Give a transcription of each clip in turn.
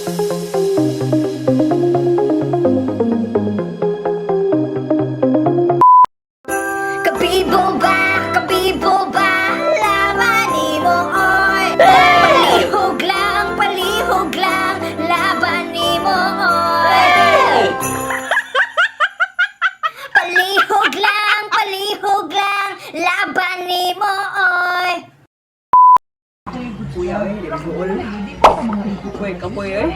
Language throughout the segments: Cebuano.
Kabibo ba? Kabibo ba? Laban nimo, oy. Palihog lang, palihog lang. Laban nimo, oy. Palihog lang, palihog lang. Laban nimo, oy. Kuya, oy, di maguol. Uy, kapoy, oy.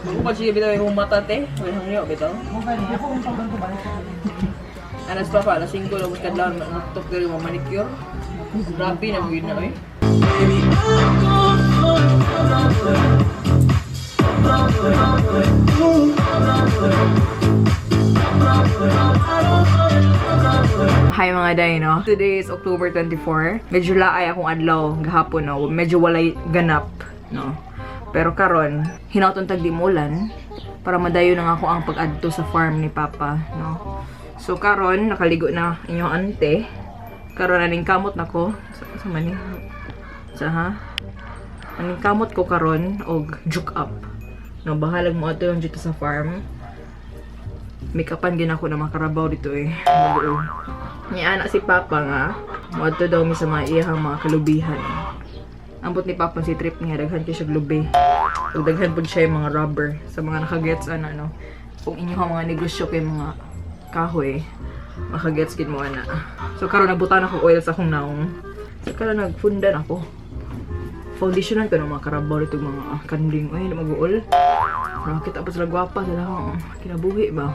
Bago pa siya bitaw yung mata, te. Uy, hangyo, bitaw. Alas pa pa, alas 5, lubos kadlaw, nagtok diri mo manicure. Grabe na mo yun na, oy. Hi mga day, no? Today is October 24. Medyo laay akong adlaw gahapon, no? Medyo walay ganap, no? Pero karon, hinauton tag dimulan para madayon na nga ako ang pag-adto sa farm ni Papa, no? So karon nakaligo na inyong ante. Karon aning kamot nako. Sa man ni? Sa ha? Aning kamot ko karon og juke up. No, bahalag mo ato yung dito sa farm. Make-upan gina ako na makarabaw dito eh. Maguol. Ni anak si Papa nga, moadto daw mi sa mga iyahang mga kalubihan. Ambot ni Papa si trip niya, daghan kay siya lubi. Ug daghan pud siya yung mga rubber sa mga nakagets ana no. Kung inyong mga negosyo kay mga kahoy, makagets gid mo ana. So karon nabutan ako oil sa akong naong. So karon nagfundan ako. Foundationan ko ng mga karabaw dito mga kanding. Ay, maguol. Bakit tapos sila gwapa sila akong kinabuhi ba?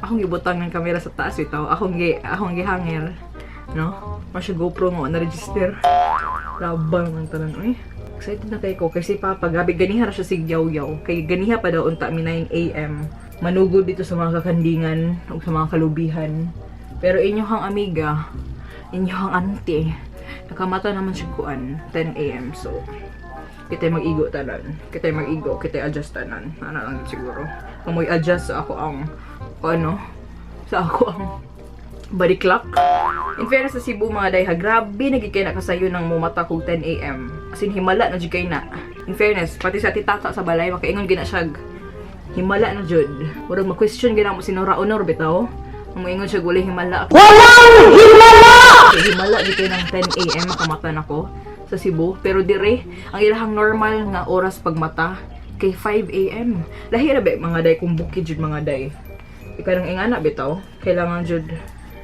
Akong gibutang ng kamera sa taas bitaw. Akong gihanger. No? Mas siya GoPro nga na-register. Labang ang tanan oy. Excited na kay ko kasi Papa gabi ganiha ra siya sig yaw-yaw. Kay ganiha pa daw unta mi 9 AM. Manugod dito sa mga kakandingan ug sa mga kalubihan. Pero inyohang amiga, inyohang auntie, nakamata naman siya kuan 10 AM. So kita'y mag-igo tanan. Kita'y mag-igo, kita'y adjust tanan. Ano lang siguro. Kung may adjust sa ako ang, kung ano, sa ako ang body clock. In fairness sa Cebu mga day ha, grabe naging kay nakasayo ng mumata kog 10 AM. As in, himala na jud kay na. In fairness, pati sa titata sa balay, makaingon gina siya himala na jud. Murag ma-question gina mo si Nora Honor bitaw. Ang moingon siya walay himala. Walang himala! Okay, himala jud kay ng 10 AM makamata nako sa Cebu. Pero dire, ang ilahang normal nga oras pagmata kay 5 AM. Lahi ra ba mga day kung bukid jud mga day. Ikaw nang ingana bitaw, kailangan jud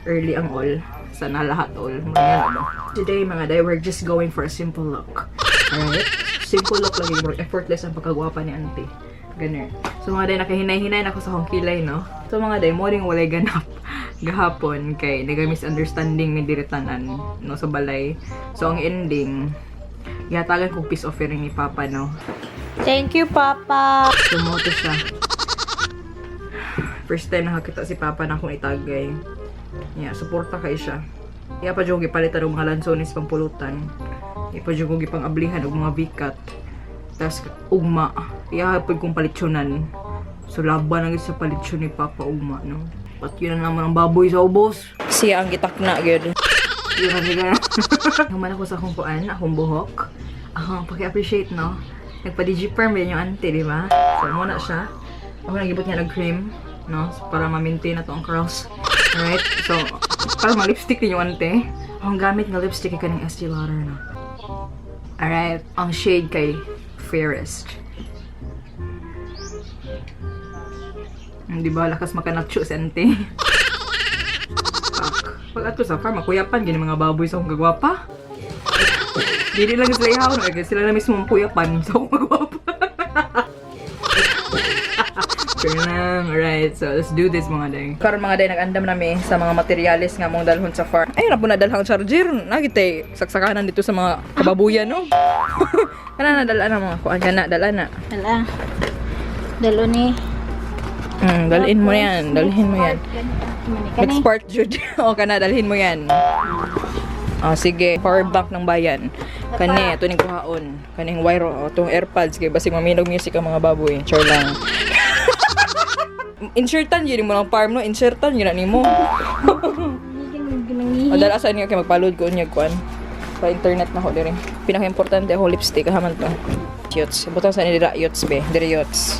early ang all. Sana lahat all. Mga ingana ba? Today mga day, we're just going for a simple look. Alright? Simple look lagi, bro. Effortless ang pagkagwapa ni auntie. Ganun. So mga day, nakahinay-hinay na ako sa akong kilay, no? So mga day, morning walay ganap gahapon kay naga-misunderstanding ni diritanan no sa balay. So ang ending, gihatagan kong peace offering ni Papa, no? Thank you, Papa. Sumoto siya. First time nakakita si Papa na akong itagay. Yeah, suporta kay siya. Iya pa jud ko gipalitan og mga lansones pangpulutan. Iya pa jud ko gipang-ablihan og mga bikat. Tas ugma. Iya pud kong palitsyonan. So laban ang sa palitsyon ni Papa ugma, no. Pat yun na naman ang baboy sa ubos. Siya ang gitakna gyud. Yun na siguro. Human ako sa akong kuan, akong buhok. Ako, paki-appreciate, no? Nagpa-digi-perm din yung auntie, di ba? So, muna siya. Ako nagibot niya ng cream, no? So, para ma-maintain na to ang curls. Alright? So, para ma-lipstick din yung auntie. Akong gamit nga lipstick ay kaning Estee Lauder, no? Alright? Ang shade kay Fairest. Di ba? Lakas makanatso si auntie. Fuck. Pag ato sa farm, makuyapan, gini mga baboy sa akong gagwapa. Dili lang sila ihaw, no? Kaya sila na mismo ang kuyapan sa akong gagwapa. Sure lang. Alright, so let's do this mga day. Karon mga day, nag-andam nami sa mga materyales nga mong dalhon sa farm. Ayun na po nadalhang charger. Nagitay, saksakanan dito sa mga kababuyan, no? Kana na, dala na mga kuan. Kana, dala na. Dala. Dalo ni. Dalhin mo yan. Dalhin mo yan. Kani. Next part, Jude. O, kana, dalhin mo yan. O, sige. Power bank ng bayan. Kani, ito ning kuhaon. Kaning wire, o, itong AirPods. Kay basig maminog music ang mga baboy. Char lang. Insertan yun mo ng farm, no? Insertan yun na nimo. O, dala sa niyo kay magpalod ko niya kuan. Pa internet na ko diri. Pinaka-importante ako lipstick haman to. Yots. Butang sa nila yots be. Diri yots.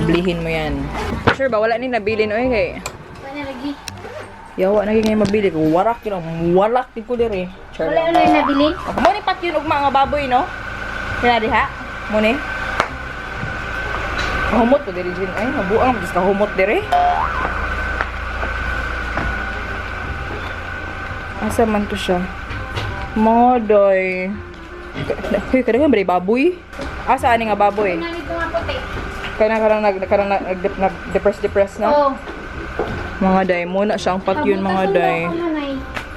Blihin mo yan. Sure ba wala ni nabilin oy kay. Wala lagi. Yawa na gyud mabili ko. Warak yun. Warak gid ko diri. Sure Wala lang. na nabilin. Mo ni pat yun ugma nga baboy no? Kaya diha? Mo ni? Kahumot ko diri Jin. Ay, mabuang mas kahumot diri. Asa man to siya? Modoy. Hoy, kadaghan ba baboy? Asa ani nga baboy? Nalito nga puti. Kaya karang nag karang nag, nag depress depress na. Oo. Mga day, muna siya ang patyon mga day.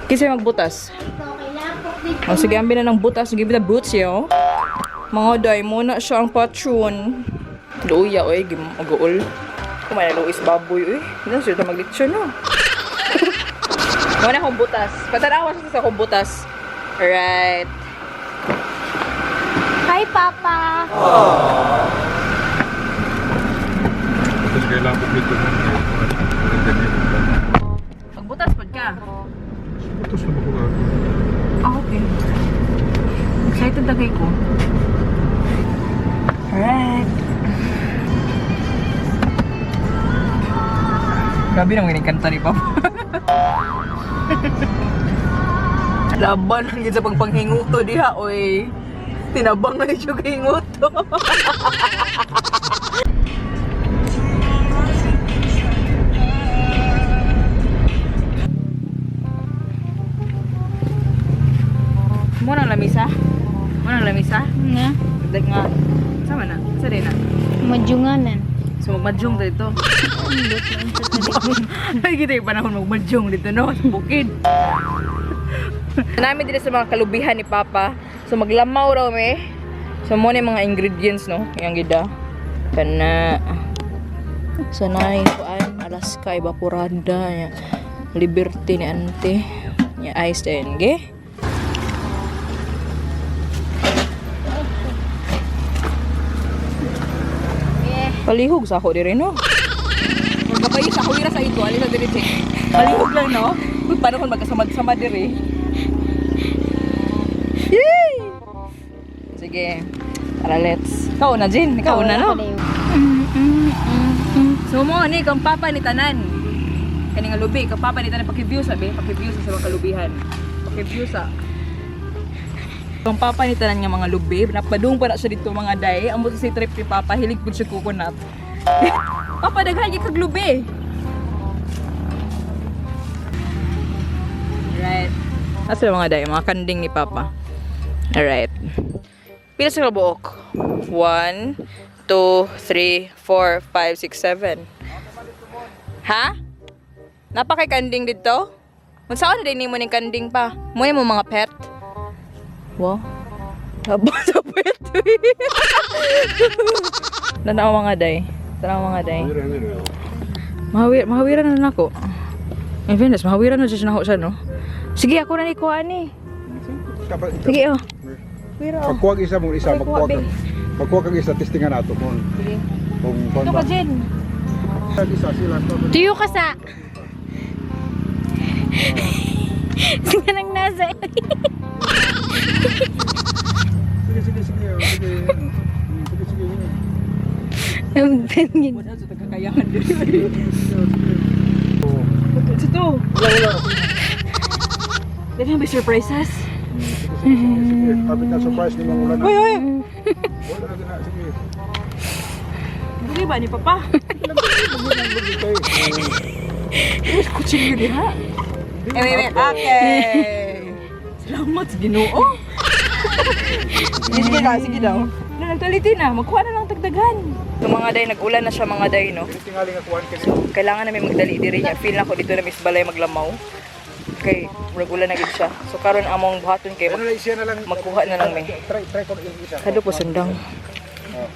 Kasi magbutas. Ito, Oh, sige, ambi na ng butas. Give the boots, yo. Mga day, muna siya ang patron. Luya, oy. Mag-uol. Kumaya luis baboy, oy. Hindi na siya maglitsyon, no? Muna akong butas. Patanawa siya sa akong butas. Alright. Hi, Papa. Tapos kailangan ko dito ng Magbutas pod ka. Tapos na ba ko Ah, okay. Excited na kay ko. Alright. Grabe naman yung kanta ni Papa. Laban lang yun sa pagpanghinguto diha, oy. Tinabang na yung hinguto. Mo nang lamisa? Mo nang lamisa? Nga. Dag nga. Sama na? Sa rin na? Madjunganan. So magmadyong dito. Ay, kita yung panahon magmadyong dito, no? Sa bukid. Namin dito sa mga kalubihan ni Papa. So maglamaw raw me. So mo na yung mga ingredients, no? Yung gida. Kana. Sanay, kuan, Alaska, evaporada, ya. Liberty ni ante. Ya, ice din, ge? Palihog sa ako diri, no? Magkapay sa ako sa ito, alin sa diri, check. Palihog lang, no? Uy, paano kung magkasamad-samad diri? Yay! Sige. Tara, let's. Ikaw na, Jin. Ikaw na, no? So mo ni kang papa ni tanan. Kani nga lubi, kang papa ni tanan paki-view sabi, paki-view sa mga kalubihan. Paki-view sa Kang papa ni tanan nga mga lubi, napadung pa na siya dito mga day. Amo sa si trip ni papa, hilig pud siya coconut. Papa daghan gyud kag lubi. Right. Asa yung mga day, mga kanding ni papa. Alright. Pila sa buok? 1, 2, 3, 4, 5, 6, 7. Ha? Napakay kanding dito? Unsaon na din nimo ning kanding pa? Mo mo mga pet? Wow. Taba sa pet. Tanaw mga day. Tanaw mga day. Mahawir, mahawiran na nako. In fairness, mahawiran na siya nako siya, no? Sige, ako na ni kuha ni. Sige, oh. Wira, oh. Pagkuwag isa mong isa, Okay, kuha, magkuwag be. ka. Magkuwag kag isa, testingan nato kung Sige. kung kung Ito ka, Jen. Isa sila to. Tuyo ka sa... Sige nang nasa. Sige, sige, sige. Oh, sige. Sige, sige. Sige. Wala sa tagakayahan diri. Sige, sige. Oh, Ito. Wala, wala. Dali may surprises. Sige, sige, sige, sige. Kapit na surprise ni mga ulan. Uy, uy. Wala na, sige. Dili ba ni Papa? Kutsilyo diha. Eh, wait, wait. Okay. Salamat sa Ginoo. Sige, sige daw, sige daw. Na, nagtaliti na. Magkuha na lang tagdagan. So mga day, nag-ulan na siya mga day, no? Tingali nga kuwan kini. Kailangan namin magdali diri niya. Feel na ko dito na Miss Balay maglamaw. Kay murag ulan na gid siya. So karon among buhaton kay Ano na siya na lang. magkuha na lang may. Try try ko yung isa. Kado po sundang. Oh.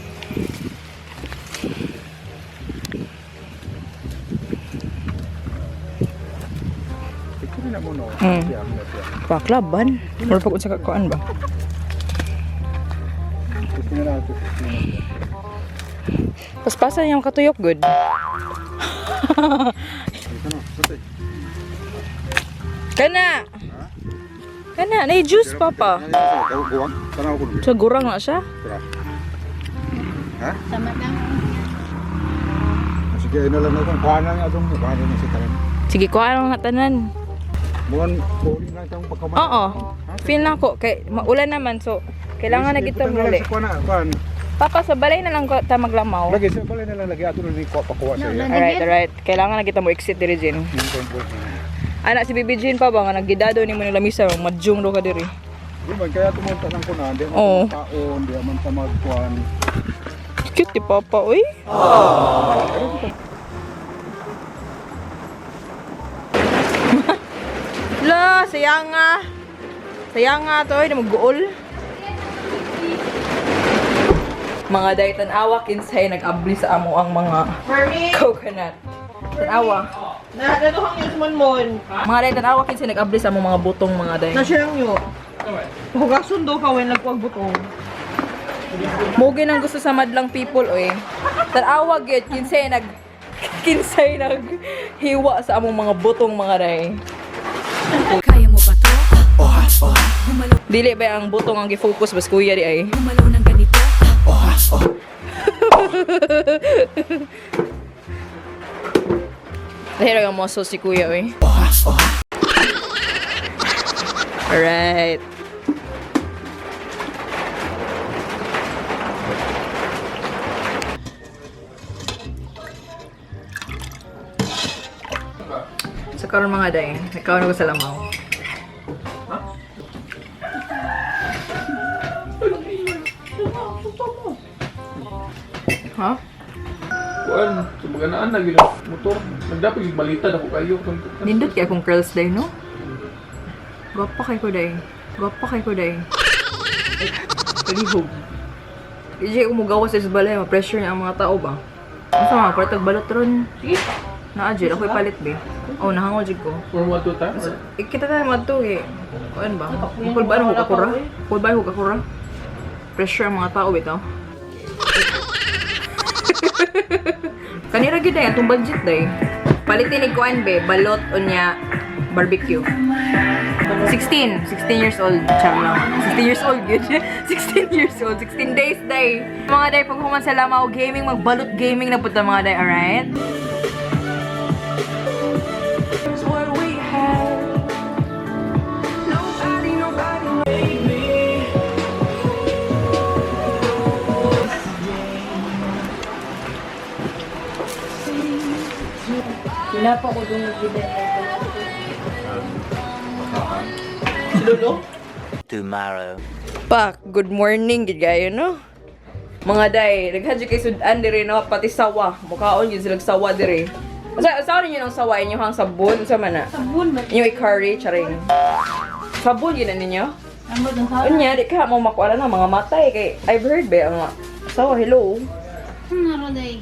Picture na mo no. Siya, mo siya. Paklaban. Murag pag unsa ka kuan ba? Testingan nato. Testingan nato. Paspasan yung katuyok good. Ito na. Sate. Kana. Kana, na juice papa. Guwang? Tanaw ko. Sa gurang na siya. Ha? Sama lang. Sige, ino lang na itong kuha na nga itong kuha na sa tanan. Sige, kuha lang na tanan. Muan, kuha na itong pagkamay. Oo. Feel na ko kay maulan naman so kailangan na kita muli. Kuha na, kuha. Papa, sa balay na lang ko ta maglamaw. Lagi sa balay na lang lagi ato na ni kuha pakuha sa iya. Alright, alright. Kailangan na kita mo exit diri Jin. Ana si Bibi Jin pa ba nga naggidado nimo ni lamisa madjung do ka diri. Di man kaya tumunta ng kuna, di Oo. man taon, di man ta magkuhan. Cute ni Papa, uy. La, sayang nga. Sayang nga to, ay magguol. Mga day tan-awa kinsay nag-abli sa amo ang mga coconut. Tan-awa. Na, naduhang yung mon. Mga day tan-awa kinsay nag-abli sa among mga butong mga day. Na siya nyo. Hugason do ka when nagkuwag butong. Mugi nang gusto sa madlang people oy. Tan-awa gyud kinsay nag hiwa sa among mga butong mga day. Kaya mo ba to? Gumalaw, Dili ba ang butong ang gi-focus bas kuya di ay. gumalaw ng ganito? Dahil ang muscle si kuya oy. Alright. So karon mga day, nagkaon ako sa lamaw. Ha? Kuan, sumaganaan na gila motor. Nagdapat yung balitan ako kayo. Nindot kay akong curls day, no? Gwapa kay ko day. Gwapa kay ko day. Palihog. Hindi ko mugawa sa balay, ma-pressure niya ang mga tao ba? Ano sa mga palit balot ron? Sige. Naa, Jil. Ako'y palit, be. Oh, nahangol, jud ko. Or what to ta? Eh, kita tayo madto, eh. Kuan ba? Kul ba ano hukakura? Kul ba hukakura? Pressure ang mga tao, bitaw. Kanira gyud day, atong budget day. Palitin ni kuan be, balot unya barbecue. 16, 16 years old, char lang. 16 years old gyud. 16 years old, 16 days day. Mga day pag human sa lamaw gaming, magbalot gaming na pud ta mga day, alright? Wala pa ko dungog gid. Tomorrow. Pak, good morning gid kayo no. Mga day, daghan jud kay sudan diri no, pati sawa. Mukaon jud sila sawa diri. Sa sa ninyo nang sawa inyo hang sabon unsa man na? Sabon ba? Inyo i-curry charing. Sabon yun na ninyo? Ambot ang sawa. Unya di ka mo makuala na mga matay kay I've heard ba ang mga sawa hello. Ano ro day?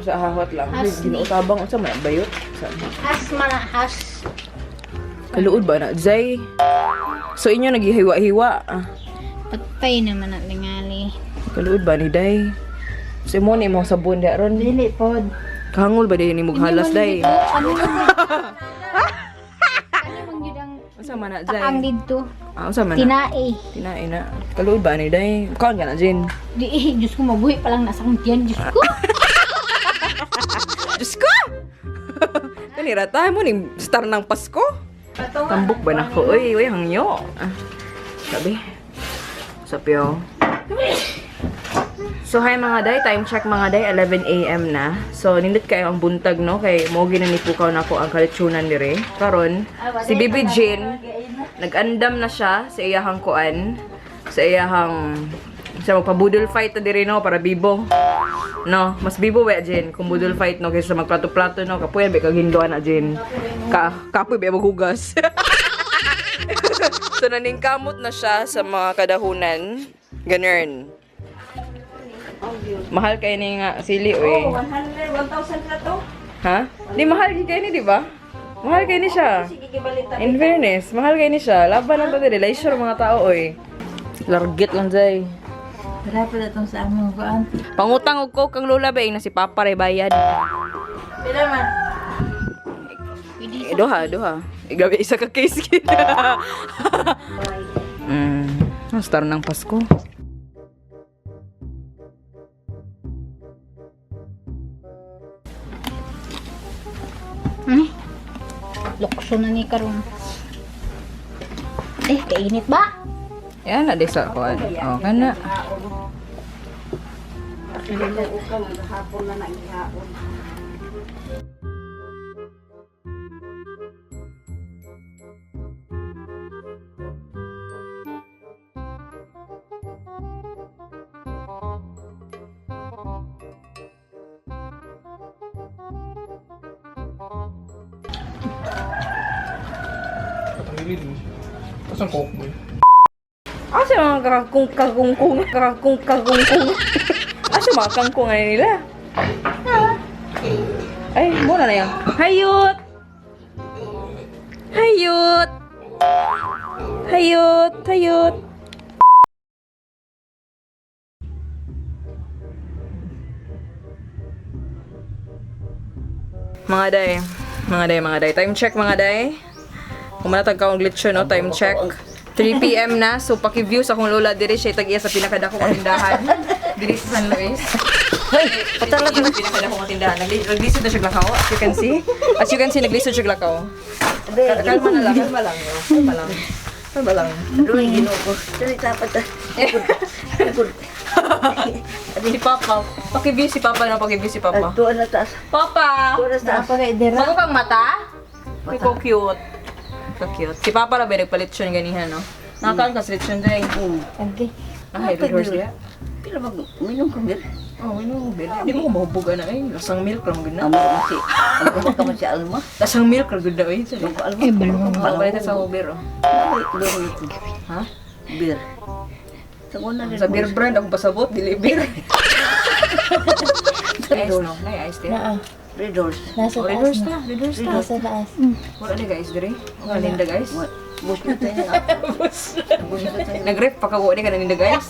Sa hahot lang. Has Ginoo tabang unsa man na, bayot? Sa Has mana has. kaluod ba na Zay? So inyo naghihiwa-hiwa. Ah, Patay naman ang tingali. Kaluod ba ni Day? So mo ni mo sabon di ron. Dili pod. Kahangol ba di ni mughalas day? Ano man? Ano man gyud ang Unsa man na Zay? taang didto? Ah, unsa man na? Tinae. Tinae na. Kaluod ba ni Day? Kaon ka na Jin. Di eh, Diyos ko mabuhi pa lang nasa akong tiyan, Diyos ko. Diyos ko! Kanira tayo mo ning star ng Pasko. Tambok ba na ko? Uy, uy, hangyo. Ah, sabi. Sapyo. So hi mga day, time check mga day, 11 AM na. So nindot kayo ang buntag no kay mo ginanipukaw na ko ang kalitsunan dire. Karon si Bibi Jane nag-andam na siya sa iyahang kuan, sa iyahang sa magpabudol fight ta dire no para bibo. No, mas bibo ba Jane kung budol fight no kaysa magplato-plato no kapuyan ba kag hindoan na Jane. Ka kapoy ba maghugas. So naningkamot na siya sa mga kadahunan. Ganun. Mahal kayo ni nga sili, oy. Oh, 100, 1,000 na to. Ha? Di mahal gid kayo ni, di ba? Mahal kayo ni siya. Sige, gibalitan. In fairness, mahal kayo ni siya. Laban lang to dili, leisure mga tao, oy. Largit lang jay. Tara pa na itong sa aming kuan. Pangutang og coke ang lola ba na si Papa ray bayad. Pila man? Pwede Eh, duha, duha. Eh, grabe, isa ka case kita. Ang star ng Pasko. Ano? Lukso na ni karon. Eh, kainit ba? Yan na, di sa kuan. Oh, kana. Patangilid mo siya. Tapos ang coke mo eh. Asa mga kakakung kakungkung kakakung kakungkung. Asa mga kangkung ano nila? Ay, muna na yan. Hayut! Hayut! Hayut! Hayut! Mga day, mga day, mga day. Time check, mga day. Kumanatag ka akong glitch, no? Time check. 3 p.m. na. So, paki-view sa akong lola diri siya tag-iya sa pinakadakong tindahan. Diri sa San Luis. Hey, patala sa pinakadakong tindahan. Naglisod na siya glakaw, as you can see. As you can see, naglisod siya glakaw. Kalma na lang, kalma lang. Yo. Kalma lang. Kalma lang. Luy, Ginoo ko. Dali dapat ah. Si Papa. Paki-view si Papa na, paki-view si Papa. Doon na taas. Papa! Doon na taas. Bago kang mata? Mata. Ko cute. Ko cute. Si Papa ra ba nagpalit siya ng ganihan, no? Nakakaan ka sa lechon dyan. Okay. Ah, Red Horse niya. Pila mag minom ka bir. Oh, ano, bel. Di mo ko mahubog ana eh. Lasang milk lang gud na. Amo mo si amo ka mo si Alma. Lasang milk lang gud na eh. Ko Alma. Eh, balong. Palit sa Uber oh. Ha? Bir. Sa una Sa beer brand ako pasabot, dili beer. Ice no, nay ice din. Red Horse. Nasa Oh, Red Horse na, Red Horse na. Nasa taas. Wala na guys diri. Wala ninda guys. Bus na tayo. Bus na tayo. Nag-rep pa ka ni ka na ninda guys.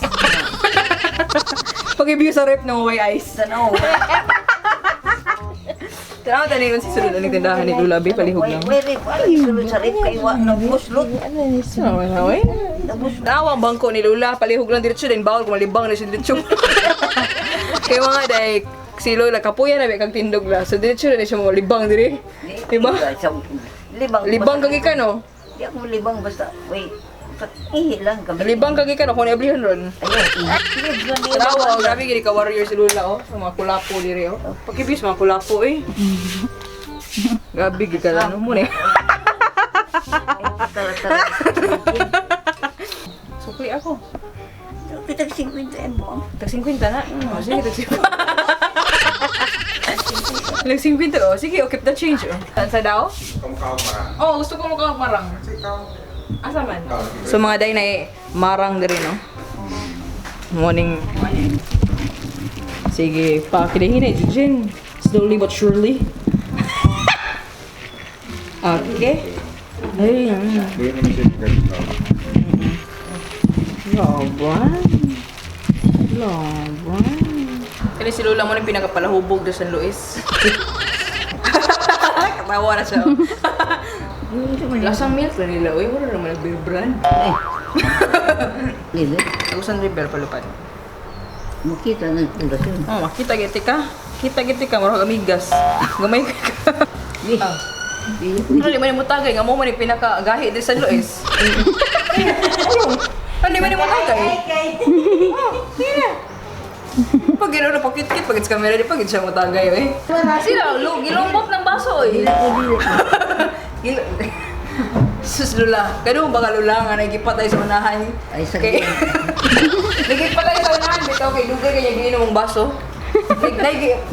Pag-review sa rep ng way ice. Tanaw. Tanaw tani si sulod ang tindahan ni Lula Bay palihog lang. Wait, wait, wait. Sulod sa rep kay wa nabuslot. Ano Tanaw ang bangko ni Lula palihog lang diretso din bawal kumalibang na siya diretso. Kay mga day si Lola kapuya na kag tindog la. So diretso na siya malibang diri. Diba? Libang. Libang kag ikan oh. Di ako libang basta. Wait. Ihi lang kami. Libang kag ikan oh kung nablihan ron. Ayaw, ihi. Tanaw, oh, grabe gid ka warrior si Lula oh. Sa mga kulapo diri oh. Pakibis mga kulapo eh. Grabe gid ka lang mo ni. Tara, tara. Sukli ako. Pitag 50 mo. Tag 50 na. Oh, sige, tag 50. Tag 50 oh. Sige, oh, keep the change oh. Sa daw? Oh, gusto ko mukhang marang. Asa man? So mga day na eh, marang diri no. Morning. Sige, pakidahin eh, Jin. Slowly but surely. Okay. Ay, Dili naman siya ganito. Laban. Laban. Kaya si Lola mo na pinakapalahubog do San Luis. Katawa na siya. Lasang milk na nila. Uy, wala naman nag-beer brand. Dili. Agusan River palupad. Makita na pundasyon. Oh, makita giti ka. Kita giti ka, murag amigas. Gamay ka. Ah. Ano, di man mo tagay? Nga mo man yung pinakagahi di San Luis. Ano, di man mo tagay? Oh, sige na. Pag gano'n na pakit-kit, pag it's camera, di pag siya mo tagay, eh. Sila, gilumot ng baso, eh. Gil Sus, Lula. Kano ba ka, Lula, nga nagipatay sa unahan? Ay, sa Kay... Nagipatay sa unahan, bitaw kay dugay kay giinom mong baso.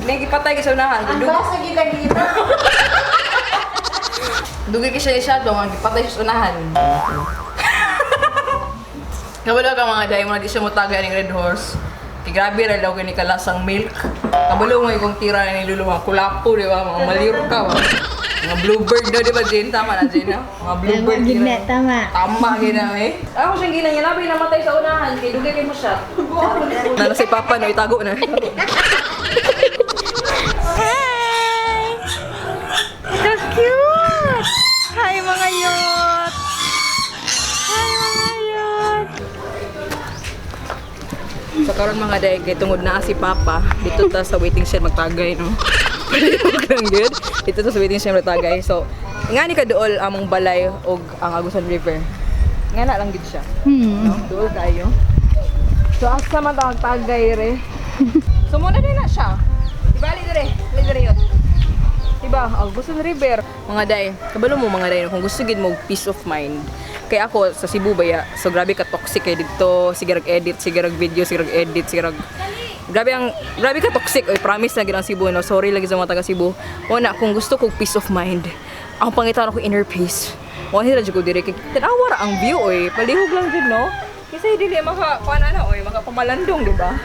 Nagipatay ka sa unahan. Ang baso kita gito. Dugay kay siya siya nga gipatay siya sa unahan. Kabalo ka mga day, mga di siya mo tagay ng Red Horse. Kay grabe ra daw kini kalasang milk. Kabalo mo ikong tira ni Lulu mga kulapo, di ba? Mga maliro ka ba? Mga bluebird daw, di ba, Jane? Tama na, Jane, no? Mga bluebird. Tama, tira. tama. Tama, gina, eh. Ako siyang gina niya, labi namatay sa unahan. Kay dugay kay mo siya. Nana si Papa, no? Itago na. Hi! So cute! So karon, mga day, kay tungod na si Papa, dito ta sa waiting shed magtagay, no. Lang gud. Dito ta sa waiting shed magtagay. So nga ni kaduol among balay og ang Agusan River. Nga na lang gid siya. No? Duol kayo. So asa man ta magtagay re. So muna din na siya. Ibali dire, bali dire yun. Diba? Agusan River. Mga day, kabalo mo, mga day, kung gusto gid mo peace of mind. Kaya ako sa Cebu baya, so grabe ka toxic kay didto, sige rag edit, sige rag video, sige rag edit, sige rag grabe ang grabe ka toxic. Oy, promise na gid ang Cebu, no. Sorry lagi sa mga taga Cebu. Una, kung gusto kog peace of mind, ang pangitan ko inner peace. Wala ra jud ko dire kay tan-awa ra ang view oy. Palihog lang jud, no. Kasi dili maka kuan ana oy, maka pamalandong, di ba?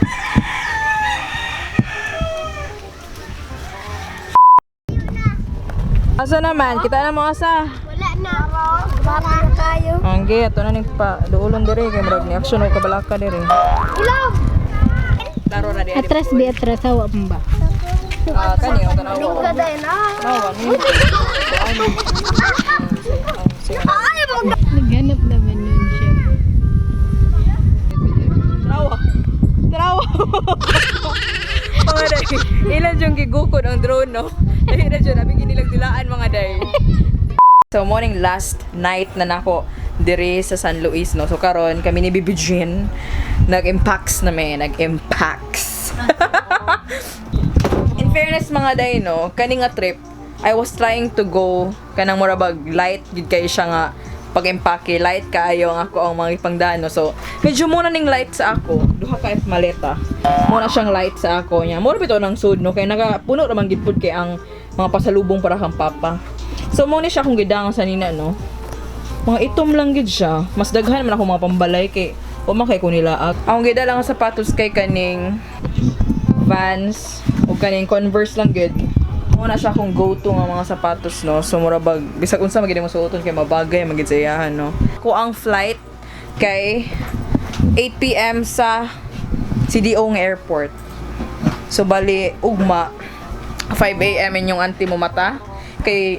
Asa naman? Kita na mga asa. Wala na. Wala na tayo. Angge, ato na ning pa duolon dire kay murag ni action og kabalaka dire. Ilog! Laro na di. Atras bi, atras hawa mo ba? Ah, kani o tanawa. Kaday na. Tanawa ni. Ay, mag- Naghanap naman nun siya. Tanawa. Tanawa. Mga day, ilan yung gigukod ang drone, no? Dahil na dyan, abi ginilang dulaan, mga day. So, morning last night na nako dire sa San Luis, no? So, karon kami ni Bibi Jean, nag-impacts na may, nag-impacts. In fairness, mga day, no, kani nga trip, I was trying to go kanang mura bag light gid kay siya nga pag-empake, light kaayo ang ako ang mga ipangdaan, no. So medyo muna ning light sa ako, duha ka maleta. Muna siyang light sa ako niya. Mura bitaw ng sud, no, kay nakapuno ra man gid pud kay ang mga pasalubong para kang papa. So mo ni siya akong gidangan sa nina, no. Mga itom lang gid siya. Mas daghan man ako mga pambalay kay wa man kay ko nila. Ang gida lang ang sapatos kay kaning Vans o kaning Converse lang gid. Mo na siya akong go-to nga mga sapatos, no. So mura bag bisag unsa man gid mo suoton kay mabagay man gid sa iyahan, no. Ko ang flight kay 8 PM sa CDO nga airport. So bali ugma 5 AM inyong auntie mo mata kay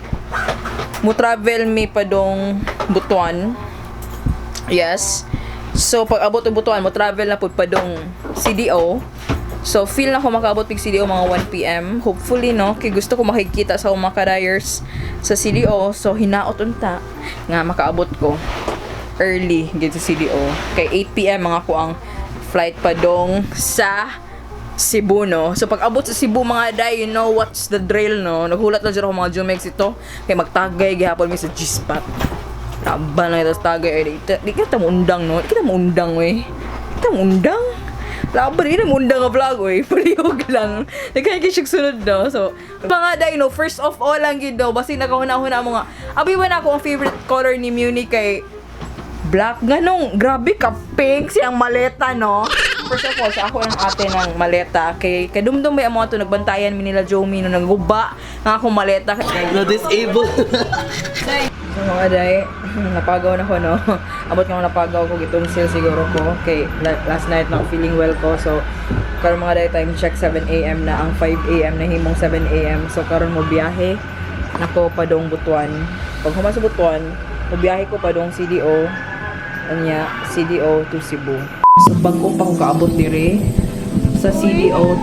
mo travel mi padong Butuan. Yes. So pag abot og Butuan, mo travel na pud padong CDO. So feel na ko makaabot pig CDO mga 1 PM. Hopefully, no, kay gusto ko makikita sa akong mga kadayers sa CDO. So hinaot unta nga makaabot ko early gid sa CDO. Kay 8 PM mga ko ang flight padong sa Cebu, no? So, pag abot sa Cebu, mga day, you know what's the drill, no? Naghulat lang dyan ako mga Jumex ito. Kay magtagay, gihapon mi sa G-spot. Taba na ito sa tagay. Ay, di kita muundang, no? Di kita muundang, we. Di kita muundang. Laban, di kita muundang nga vlog, we. Palihog lang. Nagkaya siya sunod, no? So, mga day, no? First of all lang, gid, no? Basi nagahuna-huna mo nga. Abi ba na ako ang favorite color ni Muni kay black? Ganong, grabe ka pink siyang maleta, no? First of all, sa ako ng ate ng maleta. Kay kadumdum may amo ato nagbantayan mi nila Jomi no naguba ang akong maleta. Na disable. So mga day, napagaw na ko, no. Abot nga napagaw ko gitumsil siguro ko kay last night not feeling well ko. So karon, mga day, time check 7 AM na, ang 5 AM na himong 7 AM. So karon mo biyahe nako padong Butuan. Pag human sa Butuan, mo biyahe ko padong CDO. Anya, CDO to Cebu. So bag-o pa ko kaabot dire sa CDO.